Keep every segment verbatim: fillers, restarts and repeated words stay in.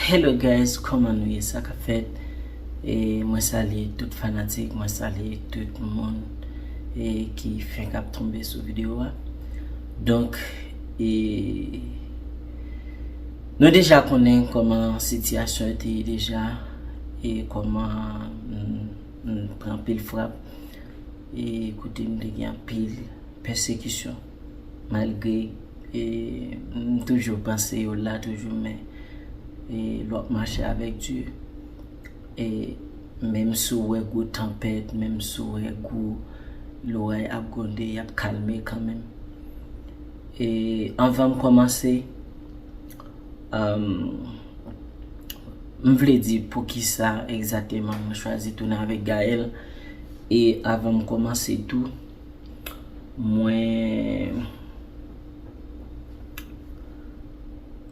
Hello guys, kòman nou ye? Sa k ap fèt? E mwen salye tout fanatik, mwen salye tout moun e ki fenk ap tonbe sou videyo a. Donk, e nou deja konnen kòman sitiyasyon an te ye deja, e kòman m, m pran anpil frap, e kote m te gen anpil pèsekisyon. Malgre e, m toujou panse yo la toujou, men e, lè w ap mache avèk Dye, e menm si w wè gwo tanpèt, menm si w wè gwo loray ap gwonde, y ap kalme kanmenm. E anvan m kòmanse, um, m vle di poukisa egzakteman mwen chwazi tounen avèk Gaëlle. E avan m kòmanse tou, mwen,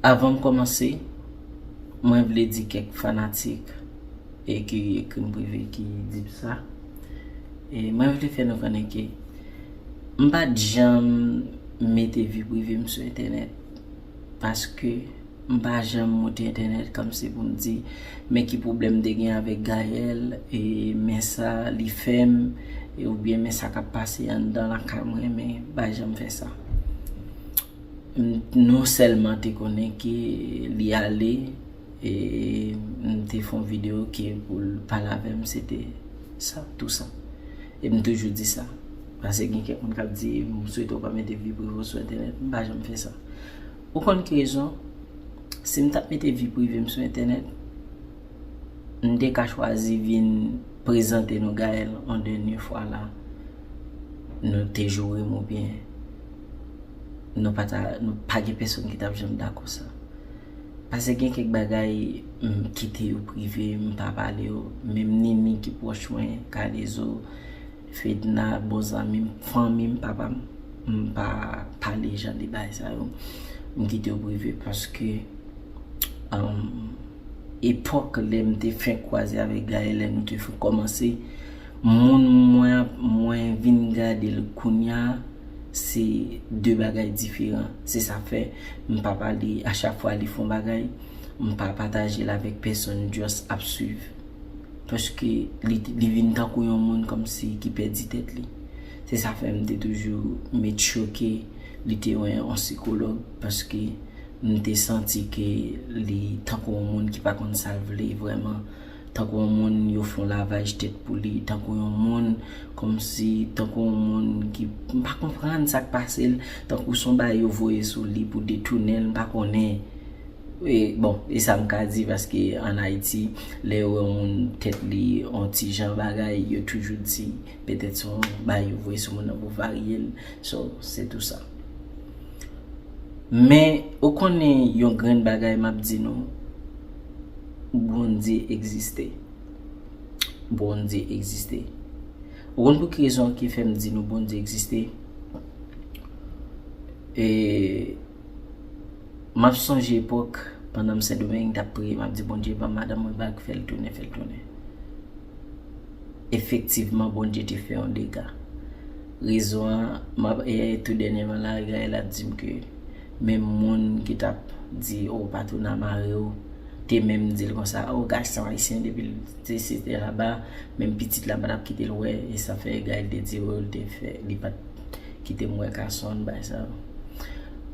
avan m kòmanse, mwen vle di kèk fanatik e ki ekri m prive ki di m sa. E mwen vle fè nou konnen ke m pa t janm mete vi prive m sou entènèt, paske m pa janm moute entènèt kòmsi pou m di men ki pwoblèm m te gen avèk Gaëlle, e men sa li fè m, e oubyen men sa k ap pase anndan lakay mwen, men m pa janm fè sa. M, nou sèlman te konnen ke li ale, e m te fè yon videyo ke pou l pale avè m, se te sa, tou sa. E m toujou di sa. Paske gen kèk moun k ap di, "M swete w pa mete vi prive w sou entènèt." M pa janm fè sa. Ou konn ki rezon? Si m t ap mete vi prive m sou entènèt, m te ka chwazi vin prezante nou Gaëlle yon dènye fwa la. Nou te joure m oubyen nou pa ta, nou pa gen pèsonn ki t ap janm dakò sa. Paske gen kèk bagay, m kite yo prive, m pa pale yo. Menm Nini ki pwòch mwen, Kalezo, Fedna, bon zanmi m, fanmi m, papa m, m pa pale jan de bagay sa yo. M kite yo prive paske, um, epòk lè m te fenk kwaze avèk Gaëlle, lè nou te fenk kòmanse, moun mwen, mwen vin gade l kounya, se de bagay diferan. Se sa fè m pa pale, a chak fwa li fè yon bagay, m pa pataje l avèk pèsonn, just ap swiv. Paske li, li vin tankou yon moun kòmsi ki pèdi tèt li. Se sa fè m te toujou make sure ke li te wè yon sikològ, paske m te santi ke li tankou yon moun ki pa konn sa l vle vrèman, tankou yon moun yo fè yon lavaj tèt pou li, tankou yon moun kòmsi, tankou yon moun ki, m pa konprann sa k pase l, tankou se yon bagay yo voye sou li pou detounen l, m pa konnen. E, bon, e sa m ka di, paske ann Ayiti, lè yo wè yon moun tèt li yon ti jan bagay, yo toujou di, petèt se yon bagay yo voye sou moun nan pou varye l. So, se tou sa. Men, ou konnen yon grenn bagay m ap di nou, Bondye egziste. Bondye egziste. Ou konn pou ki rezon ki fè m di nou Bondye egziste? E, m ap sonje epòk, pandan m Sendomeng, m t ap priye, m ap di, "Bondye, ban madanm mwen bag, fè l tounen, fè l tounen." Efektivman, Bondye te fè yon dega. Rezon an, m ap, e, tou dènyèman la, Gaëlle ap di m ke menm moun ki t ap di, "O, pa tounen a mari w," te menm di l konsa, "O, gason ayisyen depi l te, se te laba, menm pitit la pa t ap kite l wè," e sa fè Gaëlle te di, "O, l te fè, li pa t kite m wè gason an," bagay sa yo.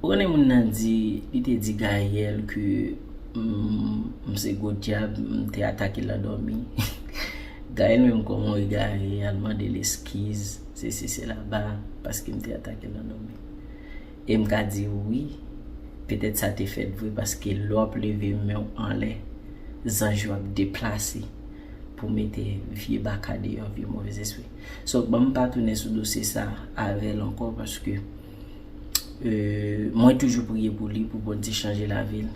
Ou konnen moun nan di, li te di Gaëlle ke, mm, m se gwo dyab, m te atake l nan dòmi. Gaëlle menm kòman egare, al mande l eskiz, se, se, se laba, paske m te atake l nan dòmi. E m ka di wi, petèt sa te fèt vre, paske lè w ap leve men w anlè, zanj yo ap deplase pou mete vye baka deyò, vye movèzespri. So, ban m pa tounen sou dosye sa avè l ankò, paske, e, mwen toujou priye pou li, pou Bondye chanje lavi l,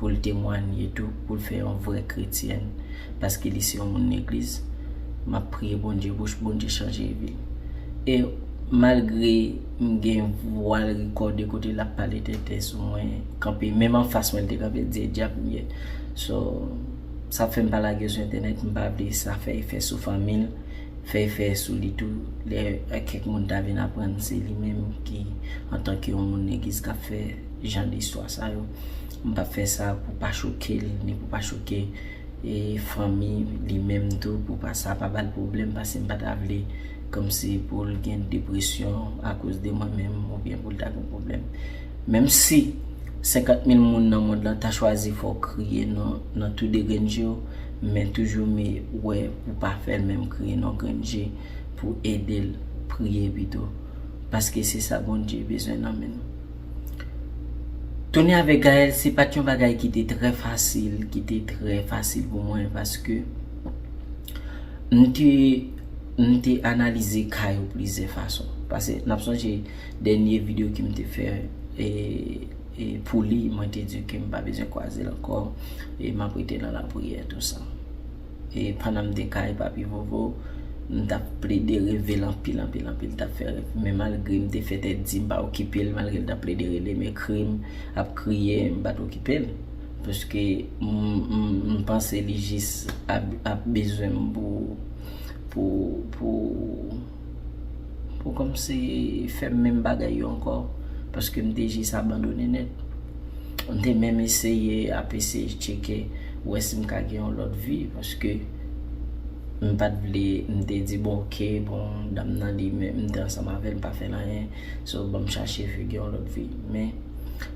pou l temwanye tou, pou l fè yon vrè kretyèn, paske li se yon moun legliz. M ap priye Bondye pou Bondye chanje vi l. E malgre m gen vwa l rekòde kote l ap pale tenten sou mwen, kanpe, menm anfas mwen, l te kanpe, l di, "E dyab m ye." So, sa fè m pa lage sou entènèt, m pa vle sa fè efè sou fanmi l, fè efè sou li tou. Lè kèk moun ta vin aprann se li menm ki, antanke yon moun legliz, k ap fè jan de istwa sa yo. M p ap fè sa pou pa choke l, ni pou pa choke e fanmi li menm tou, pou pa sa pa ba l pwoblèm, paske m pa ta vle kòmsi pou l gen depresyon akoz de mwen menm oubyen pou l ta gen pwoblèm. Menm si senkant mil moun nan mond lan ta chwazi fè w kriye nan, nan tou de grenn je w, men toujou m wè pou pa fè l menm kriye nan grenn je, pou ede l priye pito. Paske se sa Bondye bezwen nan men nou. Tounen avèk Gaëlle, se pa t yon bagay ki te trè fasil, ki te trè fasil pou mwen, paske m te, m te analize ka yo plizyè fason. Paske n ap sonje dènye videyo ke m te fè e, e pou li, mwen te di ke m pa bezwen kwaze l ankò, e m ap rete nan lapriyè, tou sa. E pandan m te kay Papi Vovo, m t ap plede reve l anpil, anpil, anpil, t ap fè rèv. Men malgre m te fè tèt di m pa okipe l, malgre l t ap plede rele m, ekri m, ap kriye, m pa t okipe l. Paske m, m, m panse li jis ap, ap bezwen m pou, pou, pou, pou kòmsi fè m menm bagay yo ankò. Paske m te jis abandone nèt. M te menm eseye, ap eseye tcheke, wè si m ka gen yon lòt vi, paske m pa t vle, m te di, bon, oke, bon, dam nan li menm, m te ansanm avè l, m pa fè l anyen, so, ban m chache fi gen yon lòt vi. Men,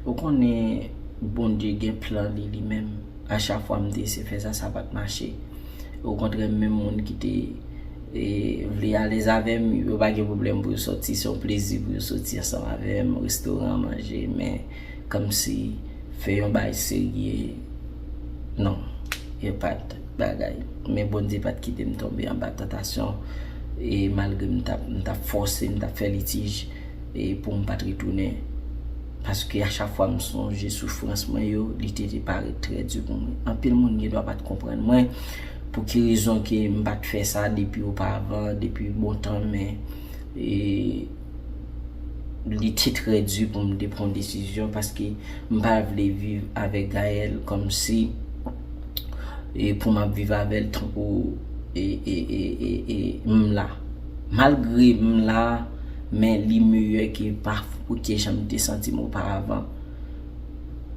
ou konnen, Bondye gen plan li, li menm. A chak fwa m te eseye fè sa, sa pa t mache. Okontrè, menm moun ki te e, vle alèz avè m, yo pa gen pwoblèm pou yo sòti, se yon plezi pou yo sòti ansanm avè m, restoran, manje, men kòmsi fè yon bagay serye, non, e pa t bagay. Men Bondye pa t kite m tonbe anba tantasyon, e malgre m t ap, m t ap fòse, m t ap fè litij, e pou m pa t retounen. Paske a chak fwa m sonje soufrans mwen yo, li te, te parèt trè di pou mwen. Anpil moun gen dwa pa t konprann mwen, pou ki rezon ke m pa t fè sa depi opavan, depi bon tan, men, e, li te trè di pou m te pran desizyon, paske m pa vle viv avèk Gaëlle kòmsi, e, pou m ap viv avè l tankou, e, e, e, e, e, m la. Malgre m la, men li meyè ke pa pou ke jan m te santi m oparavan.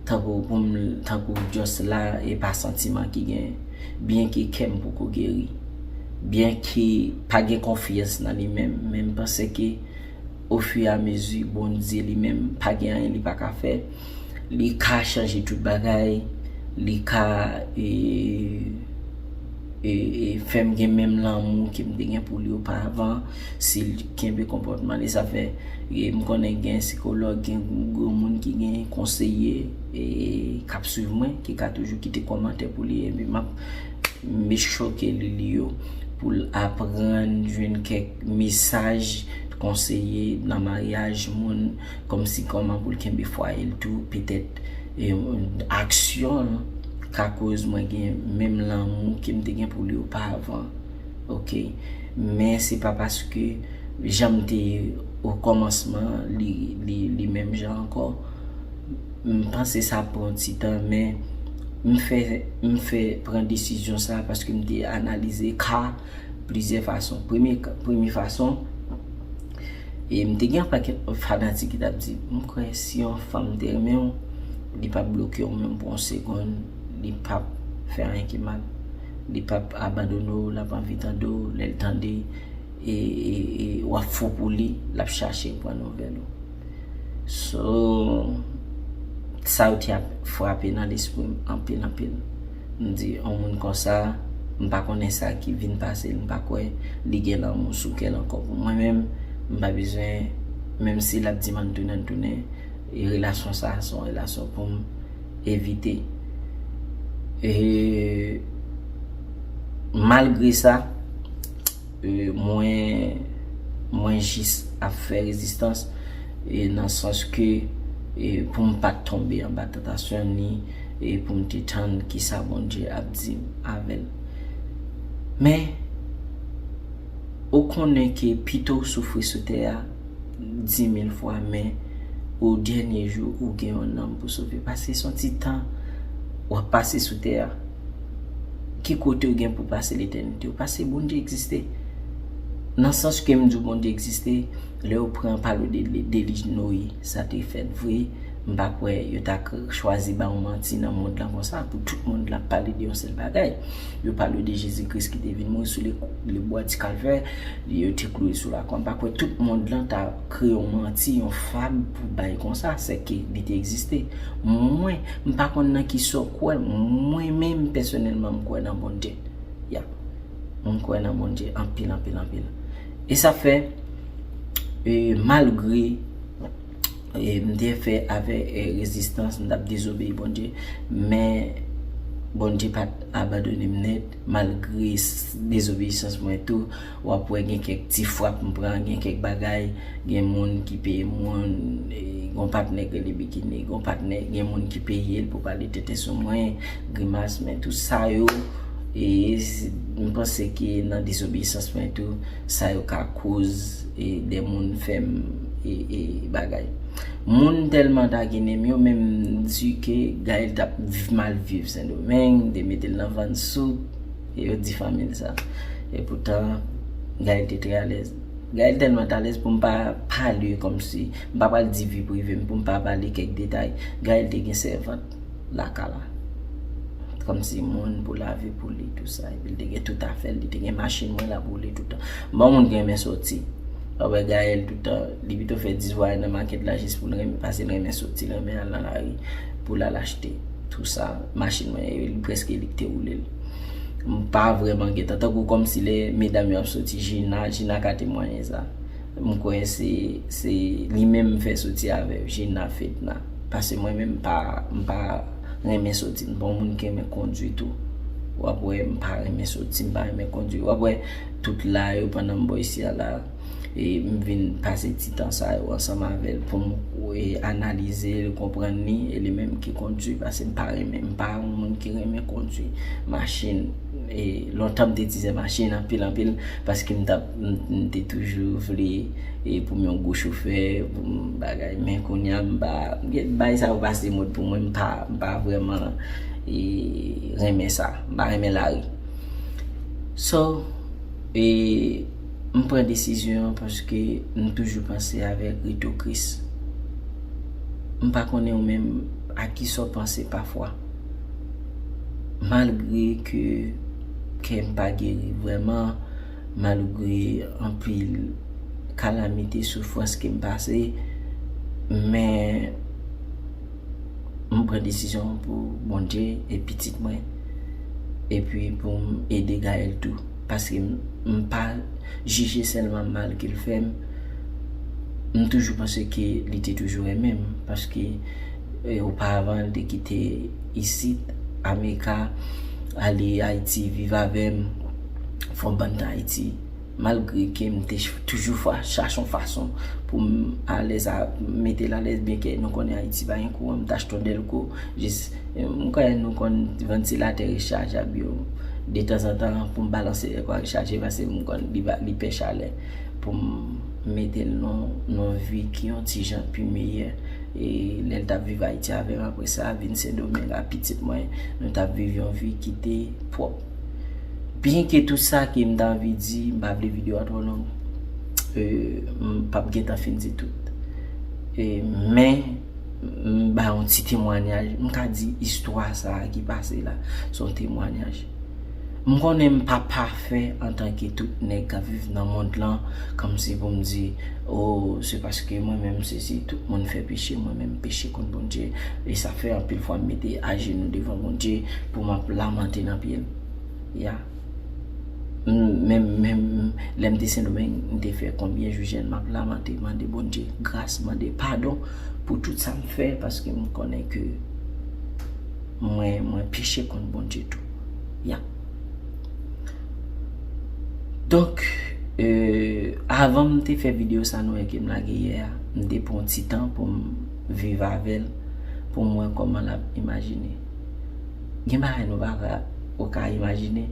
Tankou pou m, tankou just la, e pa santiman ki gen. Byenke kè m poko geri. Byenke pa gen konfyans nan li menm, men m panse ke ofiramezi, Bondye li menm, pa gen anyen li pa ka fè. Li ka chanje tout bagay. Li ka, e, e, e, fè m gen menm lanmou ke m te gen pou li oparavan, si l kenbe konpòtman li. Sa fè, e, m konnen gen sikològ, gen gwo moun ki gen konseye, e, k ap swiv mwen, ki ka toujou kite kòmantè pou li, epi m ap make sure ke li li yo, pou l aprann jwenn kèk mesaj, konseye nan maryaj moun, kòmsi kòman pou l kenbe fwaye l tou, petèt, e, aksyon l ka koz mwen gen menm lanmou ke m te gen pou li oparavan. Oke? Men se pa paske jan m te ye okòmansman, li, li, li menm jan ankò. M panse sa pran ti tan, men m fè, m fè pran desizyon sa paske m te analize ka plizyè fason. Premye, premye fason, e m te gen yon pakèt fanatik ki t ap di, m kwè si yon fanm te renmen w, li p ap bloke w menm pou yon segonn, li p ap fè anyen ki mal, li p ap abandone w, l ap anvi tande w, lè l tande, e, e, e w ap fou pou li, l ap chache pran nouvèl ou. So, sa yo te ap frape nan lespri m anpil, anpil. M di, yon moun konsa, m pa konnen sa ki vin pase l, m pa kwè li gen lanmou sou kè l ankò pou mwen menm. M pa bezwen, menm si l ap di m ann tounen, ann tounen, e relasyon sa a se yon relasyon pou m evite. E malgre sa, e, mwen, mwen jis ap fè rezistans, e, nan sans ke, e, pou m pa t tonbe anba tantasyon ni, e, pou m te tann kisa Bondye ap di m avè l. Men, ou konnen ke pito w soufri sou tè a di mil fwa, men o dènye jou, ou gen yon nanm pou sove. Paske se yon ti tan w ap pase sou tè a. Ki kote w gen pou pase letènite w? Paske Bondye egziste. Nan sans ke m di w Bondye egziste, lè yo pran pale w de, de, delij Noye, sa te fèt vre, M pa kwè yo ta k- chwazi ba yon manti nan mond lan konsa, pou tout mond lan pale de yon sèl bagay. Yo pale de Jezi Kris ki te vin mouri sou le, le bwa di Kalvè, yo te klouye sou lakwa. M pa kwè tout mond lan ta kreye yon manti, yon fab pou bay konsa, sèke li te egziste. Mwen, m pa konn nan ki sa w kwè, mwen menm pèsonèlman m kwè nan Bondye. Ya. M kwè nan Bondye anpil, anpil, anpil. E sa fè, e, malgre e, m te fè avèk, e, rezistans, m t ap dezobeyi Bondye, men Bondye pa t abandone m nèt, malgre s- dezobeyisans mwen tou, w ap wè gen kèk ti frap m pran, gen kèk bagay, gen moun ki peye moun, e, gon patnè k rele Bikini, gon patnè, gen moun ki peye l pou pale tenten sou mwen, grimas, men tout sa yo, e, s- m panse ke nan dezobeyisans mwen tou, sa yo ka koz, e, de moun fè m, e, e, bagay. Moun tèlman ta gen enmi yo, men m di ke Gaël t ap viv, mal viv Sendomeng, te mete l nan vann soup, e yo di fanmi l sa. E poutan, Gaël te trè alèz. Gaël tèlman t alèz pou m pa pale kòmsi, m pa pral di vi prive m, pou m pa pale kèk detay. Gaël te gen sèvant lakay la. Kòmsi moun pou lave pou li, tou sa. Epi l te gen tout afè l, li te gen machin mwen l ap woule toutan. Bon, moun ki renmen soti. W ap wè Gaël toutan, li pito fè dis vwayaj nan makèt la jis pou l renmen, paske l renmen soti, l renmen al nan lari pou l al achte. Tou sa, machin mwen, e li prèske li ki te woule l. M pa vrèman gentan, tankou kòmsi lè medam yo ap soti, Gina, Gina ka temwaye sa. M kwè se, se li menm m fè soti avè Gina Fedna. Paske mwen menm m pa, m pa renmen soti. M pa yon moun ki renmen kondwi tou. W ap wè m pa renmen soti, m pa renmen kondwi. W ap wè tout la yo pandan m bò isi a la. E m vin pase ti tan sa yo ansanm avè l pou m, e, analize l, konprann li, e li menm ki kondwi, paske m pa renmen, m pa yon moun ki renmen kondwi machin. E lontan m te tizè machin anpil, anpil, paske m t ap, m, m te toujou vle, e, pou m yon gwo chofè, pou m bagay. Men kounye a, m pa, m gen, bagay sa yo pase mòd pou mwen, m pa, m pa vrèman, e, renmen sa. M pa renmen lari. So, e, m pran desizyon an paske m toujou panse avèk retou Kris. M pa konnen ou menm a kisa w panse pafwa. Malgre ke kè m pa geri vrèman, malgre anpil kalamite, soufrans ke m pase, men m pran desizyon pou Bondye e pitit mwen, epi pou m ede Gaël tou. Paske m, m pa jije sèlman mal ke l fè m, m toujou panse ke li te toujou renmen m. Paske, e, oparavan, l te kite isit, Amerika, ale Ayiti, viv avè m, fè yon bann tan Ayiti. Malgre ke m te ch- toujou fa- chache yon fason pou m alèz, a mete l alèz, byen ke nou konnen Ayiti pa gen kouran, m t achte yon dèlko, jis, e, m kwè nou konn vantilatè rechajab yo. Detanzantan, pou m balanse èkò a rechaje, paske m konn li, li pè chalè. Pou m mete l nan, nan vi ki yon ti jan pi meyè. E lè l t ap viv Ayiti avè m, apre sa, vin Sendomeng ak pitit mwen, nou t ap viv yon vi ki te pwòp. Byen ke tout sa ke m ta anvi di, m pa vle videyo a twò long. E, m p ap gentan fin di tout. E, men, m ba yon ti temwanyaj. M ka di istwa sa a ki pase la, se yon temwanyaj. M konnen m pa pafè antanke tout nèg k ap viv nan mond lan, kòmsi pou m di, o, se paske mwen menm sesi, tout moun fè peche, mwen menm peche kont Bondye. E sa fè anpil fwa m mete ajenou devan Bondye pou m ap lamante nan pye l. Ya. M, menm, menm, lè m te Sendomeng, m te fè konbyen jou jèn, m ap lamante, mande Bondye gras, mande padon pou tout sa m fè, paske m konnen ke mwen, mwen peche kont Bondye tou. Ya. Donk, e, avan m te fè videyo sa nou wè ke m lage yè a, m te pran ti tan pou m viv avè l, pou m wè kòman l ap imajine. Gen bagay nou pa ka, ou ka imajine.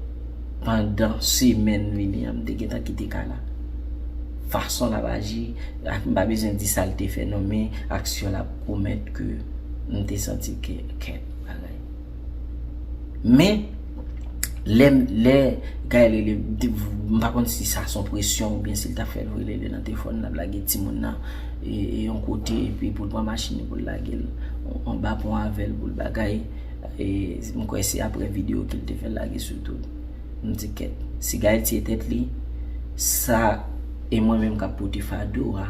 Pandan semèn vini an, m te gentan kite kay la. Fason l ap aji, ak m pa bezwen di sa l te fè non, men aksyon l ap komèt ke m te santi ke, kèt, bagay. Men, lè, lè Gaël rele, m pa konn si sa se yon presyon oubyen si l ta fè l rele, li nan telefòn, l ap lage timoun nan. e, e yon kote, epi pou l pran machin li pou l lage l anba pon avè l pou l bagay. E m kwè se apre videyo ke l te fè l lage sou YouTube. M di kèt, si Gaël tiye tèt li, sa e mwen menm k ap pote fado a,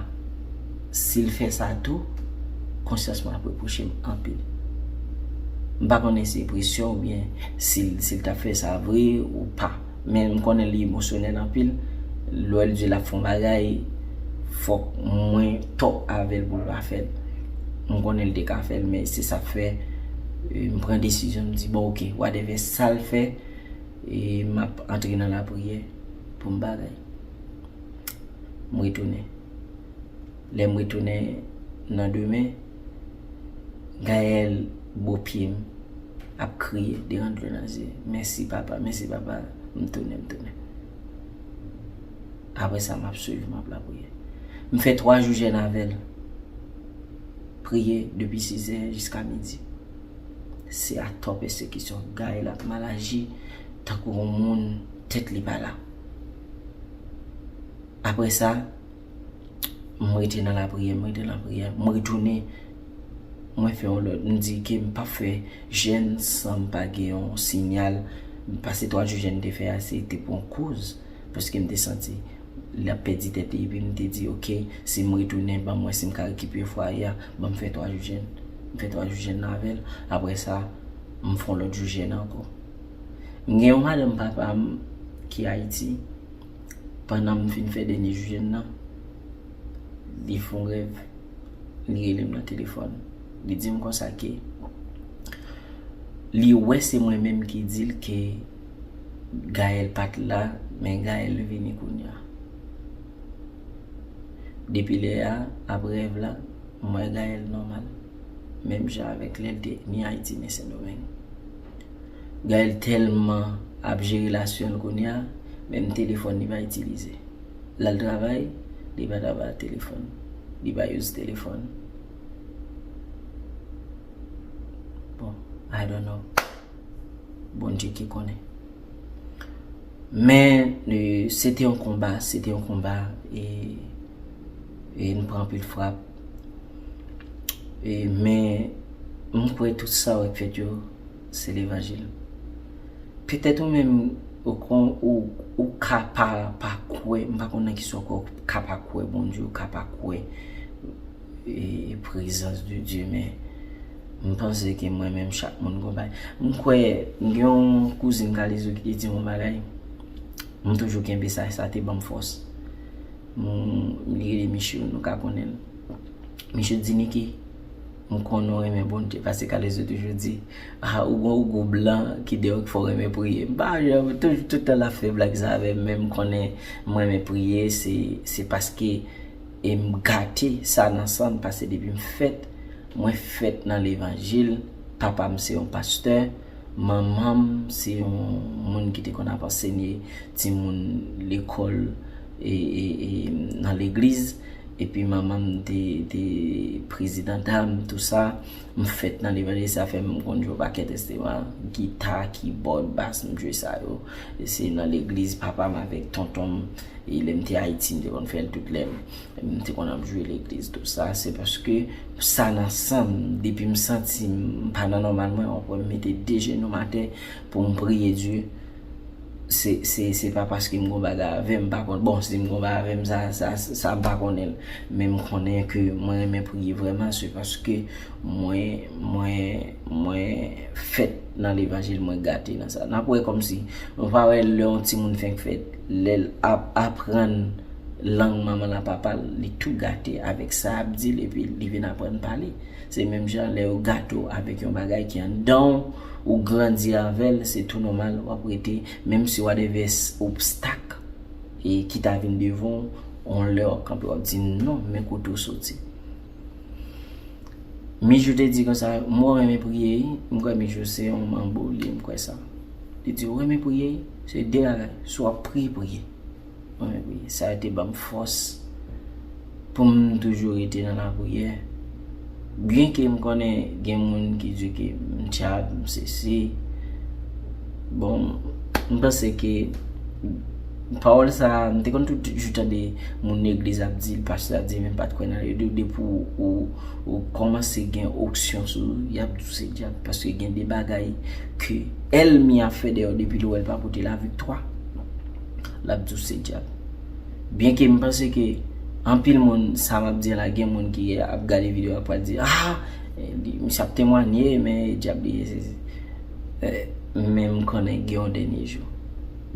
si l fè sa tou, konsyans mwen ap repwoche m anpil. M pa konnen si se presyon oubyen si l, si l t ap fè sa vre ou pa. Men m konnen li emosyonèl anpil. Lè l di l ap fè yon bagay, fòk mwen tòk avè l pou l pa fè l. M konnen l te ka fè l, men se sa k fè, e, m pran desizyon, m di, bon, oke, whatever sa l fè, e, m ap antre nan lapriyè pou m bagay. M retounen. Lè m retounen nan demen, Gaël bo pye m, ap kriye, deran dlo nan zye. Mèsi papa, mèsi papa, m tounen, m tounen. Apre sa, m ap swiv, m ap lapriyè. M fè twa jou jèn avè l. Priye depi sizè jiska midi. Se atò pèsekisyon. Gaël ap mal aji tankou yon moun tèt li pa la. Apre sa, m rete nan lapriyè, m rete nan lapriyè. M retounen, mwen fè yon lòt. M di ke m p ap fè jèn san m pa gen yon siyal. Pase twa jou jèn te fè a, se te pou yon koz. Paske m te santi l ap pèdi tèt li. Epi m te di, oke, si m retounen, ban m wè si m ka rekipere fwaye a, ban m fè twa jou jèn. M fè twa jou jèn nan avè l. Apre sa, m fè yon lòt jou jèn ankò. M gen yon madanm papa m ki Ayiti. Pandan m fin fè dènye jou jèn nan, li fè yon rèv. Li rele m nan telefòn. Li di m konsa ke li wè se mwen menm ki di l ke Gaël pa t la, men Gaël vini kounye a. Depi lè a, ap rèv la, m wè Gaël nòmal. Menm jan avèk lè l te ni Ayiti ni Sendomeng. Gaël tèlman ap jere relasyon l kounye a, menm telefòn li pa itilize. L al travay, li pa ta ba telefòn. Li pa use telefòn. Bon, I don't know. Bondye ki konnen. Men, e, se te yon konba, se te yon konba, e, e n pran anpil frap. E, men, m kwè tout sa w wè k fèt yo, se levanjil. Petèt ou menm, ou, kon, ou, ou ka pa, pa kwè, m pa konn nan ki sa w kwè, ou ka pa kwè Bondye, ou ka pa kwè e, prezans de Dye, men m panse ke mwen menm, chak moun gon bagay. M kwè, m gen yon kouzin Kalezo ki te di m yon bagay, m toujou kenbe sa, sa te ban m fòs. M, li rele Michou, nou ka konnen l. Michou di, Niki, m konnen w renmen Bondye, paske Kalezo toujou di, ah, ou gon, ou gon blan ki deyò ki fè w renmen priye. M pa janm, toujou, tout tan l ap fè blag sa avè m, men m konnen m renmen priye, se, se paske e m gate sa nan san m, paske depi m fèt, mwen fèt nan levanjil. Papa m se yon pastè, manman m se yon moun ki te konn ap ansenye timoun lekòl e, e, e nan legliz. Epi manman m te, te prezidan dam, tou sa. M fèt nan levanjil, sa fè m konn jwe yon pakèt enstriman, gita, kibòd, bas, m jwe sa yo. E se nan legliz papa m avèk tonton m, e lè m te Ayiti, m te konn fè l tout lè m, m te konn ap jwe legliz, tou sa. Se paske sa nan san m, depi m santi m pa nan nòmal mwen, w ap wè m mete de jenou m atè pou m priye Dye. Se, se, se pa paske m gon bagay avè m, m pa konn, bon, si m gon bagay avè m, sa, sa, sa m pa konnen l. Men m konnen ke mwen renmen priye vrèman, se paske mwen, mwen, mwen fèt nan levanjil, mwen gate nan sa. N ap wè kòmsi, nou pa wè lè yon timoun fenk fèt, lè l ap aprann lang manman l ak papa l, li tou gate avèk sa y ap di l, epi li vin aprann pale. Se menm jan lè yo gate w avèk yon bagay ki anndan w, ou grandi avè l, se tou nòmal, w ap rete, menm si w a devès obstak e ki ta vin devan w, yon lè w ap kanpe, w ap di, "Non, men kote w soti." Mijou te di konsa, "M wè w renmen priye, wi." M kwè Mijou se yon manbo, li, m kwè sa. Li di, "Ou renmen priye, wi. Se de bagay. Si w ap priye, priye." Mwen, wi, sa te ban m fòs pou m toujou rete nan lapriyè. Byenke m konnen gen moun ki di ke m dyab, m sesi. Bon, m panse ke Pawòl sa a, m te konn toujou tande moun legliz ap di l, pastè ap di l, men m pa t kwè nan li. Yo di w depi w, w, w kòmanse gen onksyon sou ou, y ap di w se dyab. Paske gen de bagay ke ènmi ap fè dèyè w depi l wè l pa pote laviktwa, l ap di w se dyab. Byenke m panse ke anpil moun, sa m ap di a la, gen moun ki ap gade videyo a pral di, ah, misye ap temwanye, men dyab li ye, se, se. Men m konnen gen yon dènye jou.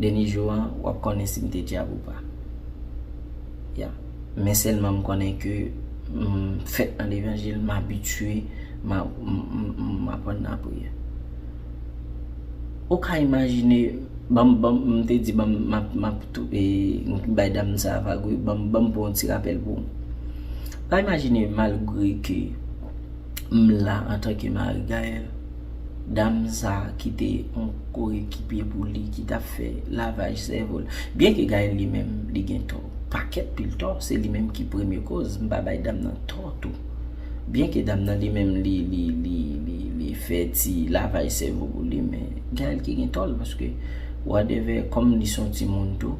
Dènye jou an, w ap konnen si m te dyab ou pa. Ya. Men sèlman m konnen ke m fèt nan levanjil, m abitye, m a- m- m- m aprann lapriyè. Ou ka imajine, ban m- ban m- m te di ban m- m ap- m ap tou- e, bay dam sa vag wi, ban m- ban m pran yon ti rapèl pou ou. Ou ka imajine malgre ke m la antanke mari Gaëlle, dam sa ki te yon korekipye pou li, ki t ap fè lavaj sèvo l. Byenke Gaëlle li menm, li gen tò, pakèt pil tò, se li menm ki premye koz, m pa bay dam nan tò tou. Byenke dam nan li menm, li, li, li, li, li fè ti lavaj sèvo pou li, men Gaëlle ki gen tò l, paske whatever, kòm li se yon timoun tou,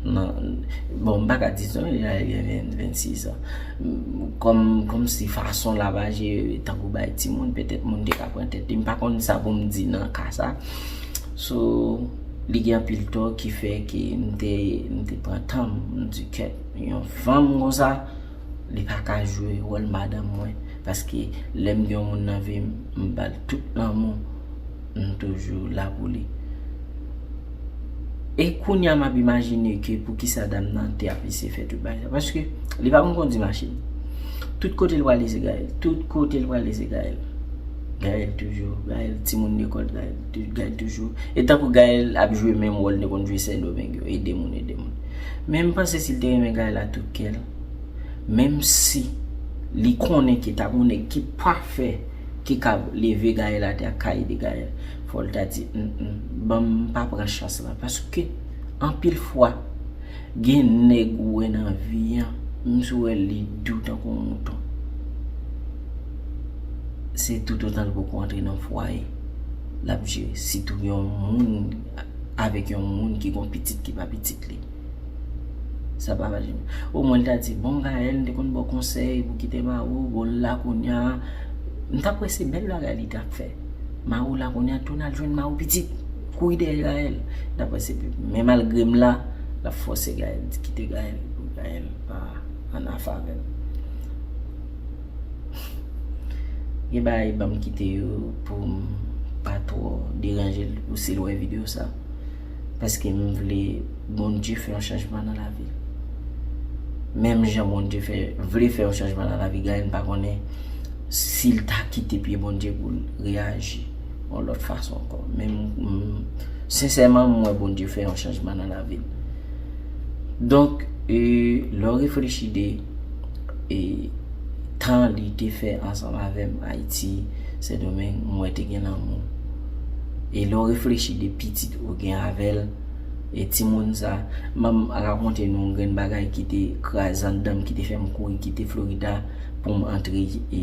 nan, bon, m pa ka di sa, li la, li gen ven- vennsis an. Kòm, kòm si fason l ap aji, tankou bay timoun, petèt moun te ka pran tèt li. M pa konn sa pou m di nan ka sa. So, li gen anpil tò ki fè ke m te, m te pran tan m, m di, kèt, yon fanm konsa, li pa ka jwe wòl madanm mwen. Paske lè m gen yon moun nan vi m, m ba l tout lanmou, m toujou la pou li. E kounye a m ap imajine ke poukisa dam nan te ap eseye fè tout bagay sa. Paske li pa konn kondi machin. Tout kote l prale se Gaëlle. Tout kote l prale se Gaëlle. Gaëlle toujou. Gaëlle, timoun lekòl, Gaëlle, tou- Gaëlle toujou. E tankou Gaëlle ap jwe menm wòl li te konn jwe Sendomeng yo. Ede moun, ede moun. Men m panse si l te renmen Gaëlle a tout kè l, menm si li konnen ke t ap yon nèg ki pafè, ki ka leve Gaëlle atè, ka ede Gaëlle, fò l ta di, "Mm, mm, ban m pa pran chans lan." Paske, anpil fwa, gen nèg ou wè nan vi an, menm si w wè li dou tankou yon mouton, se toutotan l poko antre nan fwaye, l ap jere. Sitou yon moun, avèk yon moun ki gon pitit ki pa pitit li. Sa pa fasil. Omwen, l ta di, "Bon, Gaëlle, m te konn ba w konsèy pou kite mari w, bon, l la kounye a." M ta kwè se bèl bagay li t ap fè. "Mari w la kounye a, tounen al jwenn mari w pitit. Kouri dèyè Gaëlle." M ta kwè se, men malgre m la, l ap fòse Gaëlle, di, "Kite Gaëlle, pou Gaëlle pa an afè avè m." Gen bagay ban m kite yo pou m pa twò deranje l pou si l wè videyo sa. Paske m vle Bondye fè yon chanjman nan lavi l. Menm jan Bondye fè, vle fè yon chanjman nan lavi Gaëlle, m pa konnen si l ta kite pye Bondye pou l reyaji yon lòt fason ankò. Men m, m, sensèman, m wè Bondye fè yon chanjman nan lavi l. Donk, e, lè w reflechi de, e, tan li te fè ansanm avè m Ayiti, Sendomeng, m wè te gen lanmou. E lè w reflechi de pitit ou gen avè l, e timoun sa, m ap rakonte nou yon grenn bagay ki te kraze anndan m, ki te fè m kouri kite Florida pou m antre, e,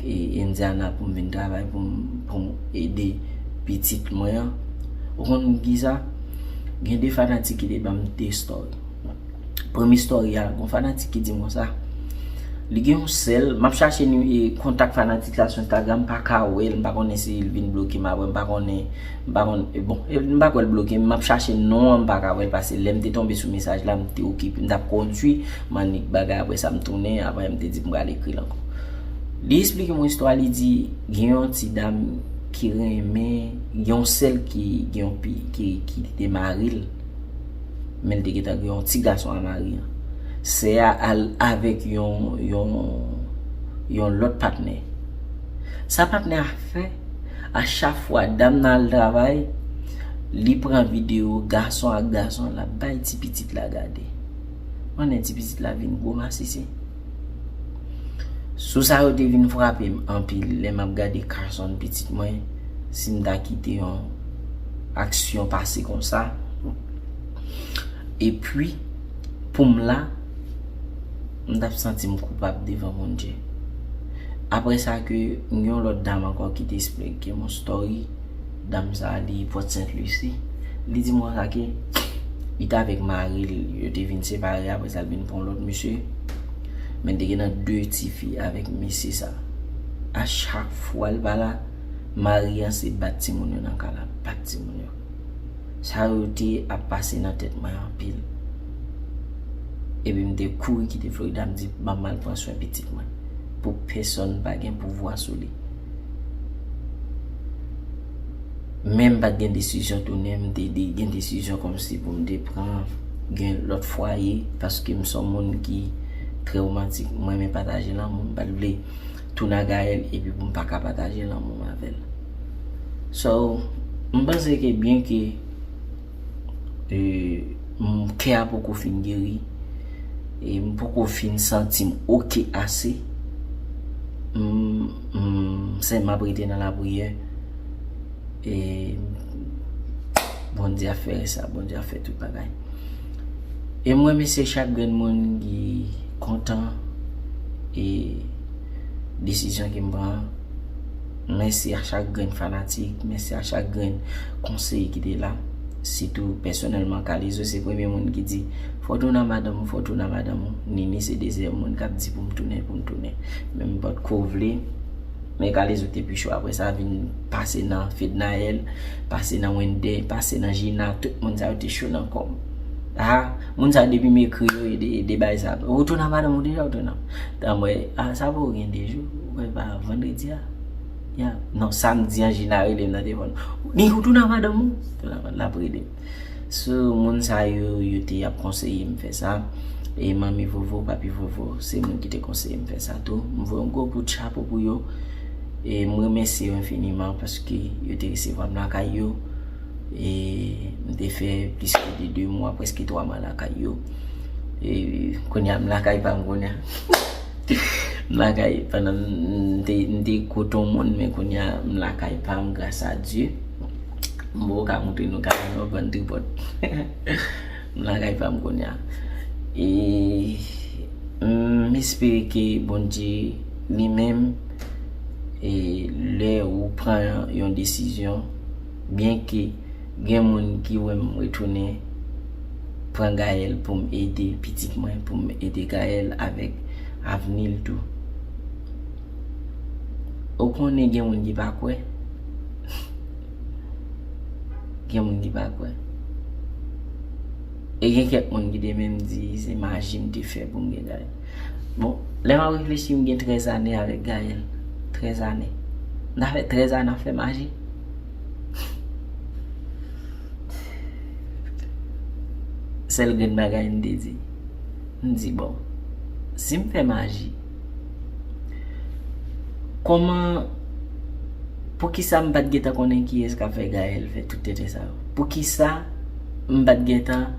e, Indiana pou m vin travay, pou m, pou m ede pitit mwen an. Ou konn kisa? Gen de fanatik ki te ban m de story. Premye story a, gon fanatik ki di m konsa, li gen yon sè l, m ap chache ni- e, kontak fanatik la sou Instagram, m pa ka wè l, m pa konnen si l vin bloke m apre, m pa konnen, m pa konnen, e, bon, e, m pa kwè l bloke m, m ap chache non an, m pa ka wè l, paske lè m te tonbe sou mesaj la, m te okipe, m t ap kondwi, m annik bagay, apre sa m tounen, apre m te di m pral ekri l ankò. Li eksplike m yon istwa, li di, gen yon ti dam ki renmen, gen yon sè l ki, gen yon pi, ki, ki te mari l, men l te gentan gen yon ti gason a mari an. Sè a al avèk yon, yon, yon lòt patnè. Sa patnè a fè, a chak fwa dam nan al travay, li pran videyo gason ak gason, l ap bay ti pitit la gade. Konnen ti pitit la vin gwo masisi. Sou sa yo te vin frape m anpil lè m ap gade Carson pitit mwen, si m ta kite yon aksyon pase konsa. Epi, pou m la, m t ap santi m koupab devan Bondye. Apre sa ke yon lòt dam ankò ki te esplike m yon story, dam sa li Port Sainte Lucie, li di m konsa ke Li t avèk mari l, yo te vin separe, apre sa l vin pran yon lòt mesye. Men l te gen nan de tifi avèk mesye sa. A chak fwa l pa la, mari an se bat timoun yo nan kay la, bat timoun yo. Sa yo te ap pase nan tèt mwen anpil. Epi m te kouri kite Florida, m di, "Ban m al pran swen pitit mwen." Pou pèsonn pa gen pouvwa sou li. Men m pa t gen desizyon tounen, m te de-, gen desizyon kòmsi pou m te pran, gen lòt fwaye, paske m se yon moun ki trè womantik, m renmen pataje lanmou, m pa t vle tounen a Gaëlle epi pou m pa ka pataje lanmou m avè l. So, m panse ke byenke, e, m, kè a poko fin geri, e m poko fin santi m oke ase, m, m, se m ap rete nan lapriyè, e Bondye ap fè sa, Bondye ap fè tout bagay. E m remèsye chak grenn moun ki kontan e desizyon ke m pran an. Mèsi a chak grenn fanatik, mèsi a chak grenn konseye ki te la. Sitou pèsonèlman, Kalizo se premye moun ki di, "Fò w tounen a madanm ou, fò w tounen a madanm ou." Nini se dezyèm moun k ap di pou m tounen, pou m tounen. Men m potko vle. Men Kalizo te pi cho. Apre sa, vin pase nan Fednaelle, pase nan Wender, pase nan Gina. Tout moun sa yo te cho nan kò m. A, moun sa yo depi m ekri yo, e de, e de bagay sa. Ou tounen a madanm ou deja, ou tounen. Tan mwen, a, sa poko gen de jou, ou wè pa vandredi a. Ya, non, samdi an, Gina rele m nan telefòn. "Ni, ou tounen a madanm ou?" Tounen a madanm, l ap rele m. So, moun sa yo, yo te ap konseye m fè sa. E manmi Vovo, papi Vovo, se moun ki te konseye m fè sa tou. M voye yon gwo kout chapo pou yo. E m remèsye yo enfiniman paske yo te resevwa m lakay yo. E m te fè plis ke de de mwa, prèske twa mwa lakay yo. E kounye a, m lakay pa m kounye a. M lakay, pandan m te, m te kote yon moun, men kounye a, m lakay pa m, gras a Dye. M poko ka montre nou kay mwen, bann tripòt. M lakay pa m kounye a. E m espere ke Bondye li menm, e lè ou pran yon desizyon, byenke gen moun ki wè m retounen pran Gaëlle pou m ede pitit mwen, pou m ede Gaëlle avèk avni l tou. Ou konnen gen moun ki pa kwè. Gen moun ki pa kwè. E gen kèk moun ki te menm di se maji m te fè pou m gen Gaëlle. Bon, lè m ap reflechi, m gen trèz ane avèk Gaëlle. Trèz ane. M ta fè trèz ane ap fè maji. Sèl grenn bagay m te di. M di, "Bon, si m fè maji, kòman, poukisa m pa t gentan konnen kiyès k ap fè Gaëlle fè tout tenten sa yo? Poukisa m pa t gentan,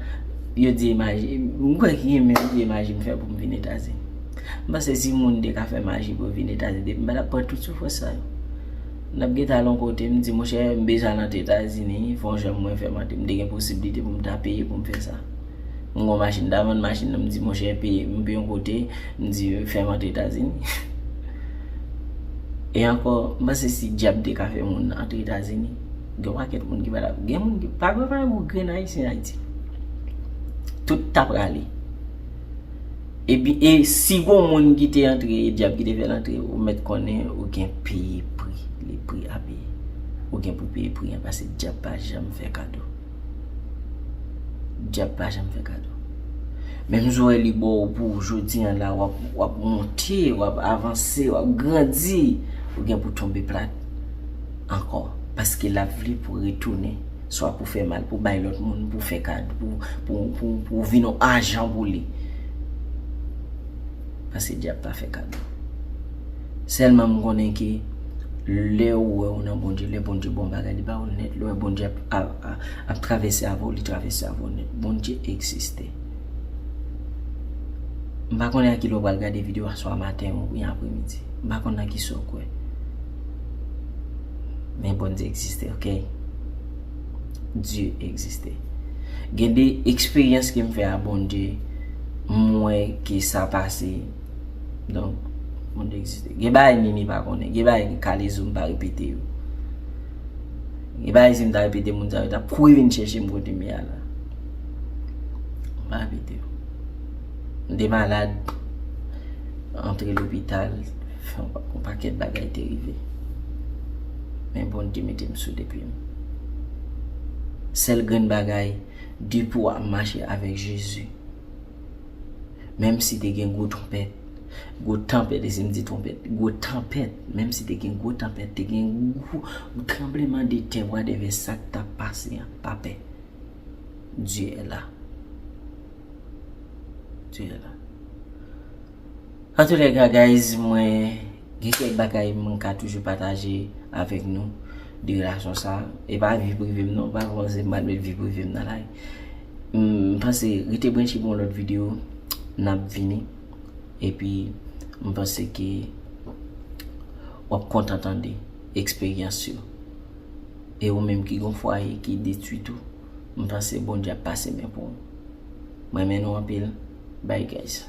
yo di e maji, m kwè ki gen menm di e maji m fè pou m vin Etazini. M panse si moun te ka fè maji pou yo vin Etazini, depi m pa t ap pran tout soufrans sa yo. N ap gentan al yon kote, m di, monchè, m bezwen al antre Etazini, fè yon jan mwen fè m antre. M te gen posiblite pou m ta peye pou m fè sa. M gen yon machin, m ta vann machin nan, m di, monchè, peye, m peye yon kote, m di, fè m antre Etazini." E ankò, m panse si dyab te ka fè moun antre Etazini, gen yon pakèt moun ki pa t ap, gen moun ki pa gen, pa gen grenn Ayisyen Ayiti. Tout ta prale. Epi, e si gon moun ki te antre, e dyab ki te fè l antre, ou mèt konnen ou gen peye pri, le pri a peye. Ou gen pou peye pri an, paske dyab pa janm fè kado. Dyab pa janm fè kado. Menm jan w wè li ba w pou jodi an la, w ap, w ap monte, w ap avanse, w ap grandi, ou gen pou tonbe plat ankò. Paske l ap vle pou retounen, swa pou fè mal, pou bay lòt moun, pou fè kad, pou, pou, pou, pou vin yon ajan pou li. Paske dyab pa fè kado. Sèlman m konnen ke lè ou wè ou nan Bondye, lè Bondye bon bagay, li ba ou nèt. Lè ou wè Bondye ap, ap, ap, ap travèse avè w, li travèse avè w nèt. Bondye egziste. M pa konnen a kilè w pral gade videyo a, swa maten oubyen apremidi. M pa konn nan kisa w kwè. Men Bondye egziste, oke? Dye egziste. Gen de eksperyans ke m fè a Bondye, m wè ke sa pase. Donk, Bondye egziste. Gen bagay Nini pa konnen. Gen bagay Kalezo m pa repete yo. Gen bagay si m ta repete, moun sa yo t ap kouri vin chèche m kote m ye a la. Lapide. M te malad, antre lopital, fè yon pa- yon pakèt bagay te rive. Men Bondye mete m sou de pye m. Sèl grenn bagay, depi w ap mache avèk Jezi, menm si te gen gwo twonpèt, gwo tanpèt, e si m di twonpèt, gwo tanpèt, menm si te gen gwo tanpèt, te gen gwo tranbleman de tè, whatever sa k t ap pase an, pa pè. Dieu est là. Dieu est là. Antoulèka, guys, mwen gen kèk bagay mwen ka toujou pataje avèk nou de relasyon sa. E pa vi prive m non, pa kòmanse mal met vi prive m nan la. M panse rete branche pou yon lòt videyo, n ap vini. Epi m panse ke w ap kontan tande eksperyans yo. E ou menm ki gon fwaye ki detwi tou, m panse Bondye ap pase men pou ou. Mwen renmen nou anpil. Bye guys.